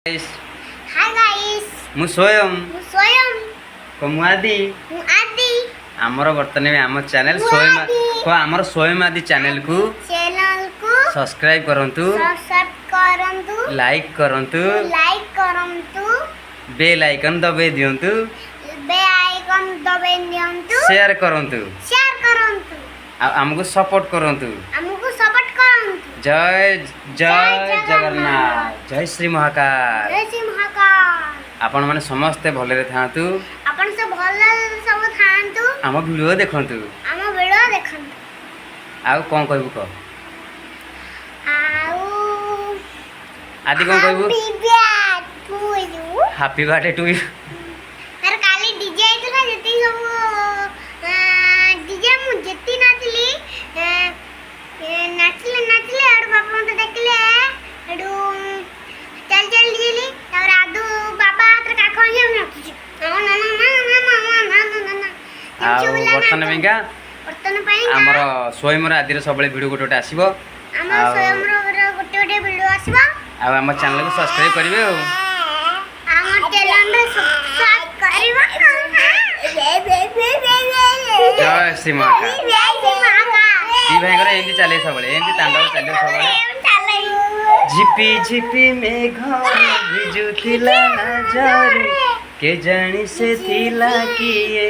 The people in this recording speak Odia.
Hi guys. ମୁଁ ସ୍ୱୟଂ। ମୁଁ ସ୍ୱୟଂ। ମୁଁ ଆଦି। ମୁଁ ଆଦି। ଆମର ବର୍ତ୍ତମାନ ଆମ ଚ୍ୟାନେଲ ମୁଁ ସ୍ୱୟଂ ଆଦି। କହ, ଆମର ସ୍ୱୟଂ ଆଦି ଚ୍ୟାନେଲକୁ ଚ୍ୟାନେଲକୁ ସବସ୍କ୍ରାଇବ କରନ୍ତୁ, ସବସ୍କ୍ରାଇବ କରନ୍ତୁ, ଲାଇକ୍ କରନ୍ତୁ, ଲାଇକ୍ କରନ୍ତୁ, ବେଲ୍ ଆଇକନ୍ ଦବେଇ ଦିଅନ୍ତୁ, ବେଲ୍ ଆଇକନ୍ ଦବେଇ ଦିଅନ୍ତୁ, ସେୟାର କରନ୍ତୁ, ସେୟାର କରନ୍ତୁ ଆଉ ଆମକୁ ସପୋର୍ଟ କରନ୍ତୁ। ଆମକୁ ସପୋର୍ଟ କରନ୍ତୁ। ଜୟ ଜୟ ଜୟ ଜଗନ୍ନାଥ। ଜଗନ୍ନାଥ। ଜୟ ଶ୍ରୀ ମହାକାଳ। ଜୟ ଶ୍ରୀ ମହାକାଳ। ଆପଣମାନେ ସମସ୍ତେ ଭଲରେ ଥାଆନ୍ତୁ। ଆପଣ ସବୁ ଭଲ ସବୁ ଥାଆନ୍ତୁ। ଆମ ଭିଡ଼ିଓ ଦେଖନ୍ତୁ। ଆମ ଭିଡ଼ିଓ ଦେଖନ୍ତୁ। ଆଉ କ'ଣ କହିବୁ କହ। ଆଉ ଆଦି, କ'ଣ କହିବୁ? Happy birthday to you. Happy birthday to you. ତାର କାଲି ଡିଜେ ହେଇଥିଲା, ଯେତିକି ସବୁ ଡିଜେ, ମୁଁ ଯେତିକି ନାଚିଲି, ନାଚିଲେ ନାଚିଲେ, ଆଡୁ ବାପା ମତେ ଡାକିଲେ। ଏଠୁ ଚାଲି ଚାଲି ଗଲି। ତାପରେ ଆଦୁ ବାବା ହାତରେ କାଖ ଆଣି ନାଚୁଛି ନା ନା ନା ନା ନା ନା ନା ନା ନା ନା। ଆଉ ବର୍ତ୍ତମାନ ପାଇଁକା ବର୍ତ୍ତମାନ ପାଇଁ ଆମର ସ୍ୱୟଂର ଆଦିର ସବୁବେଳେ ଭିଡ଼ିଓ ଗୋଟେ ଗୋଟେ ଆସିବ। ଆମ ଆଉ ସ୍ୱୟଂର ଗୋଟେ ଗୋଟେ ଭିଡ଼ିଓ ଆସିବ। ଆଉ ଆମ ଚ୍ୟାନେଲକୁ ସବସ୍କ୍ରାଇବ କରିବେ ଆଉ ଆମ ଚ୍ୟାନେଲରେ ସବସ୍କ୍ରାଇବ କରିବ। ଜୟ ଶ୍ରୀ ମହାକାଳ। ଜୟ ଶ୍ରୀ ମହାକାଳ। ଦି ଭାଇଙ୍କର ଏମିତି ଚାଲେ ସବୁବେଳେ, ଏମିତି ତାଣ୍ଡବ ଚାଲିବ ସବୁବେଳେ। ଝିପି ଝିପି ମେଘ ଭିଜୁଥିଲା ନଜରେ, କେଜାଣି ସେ ଥିଲା କିଏ।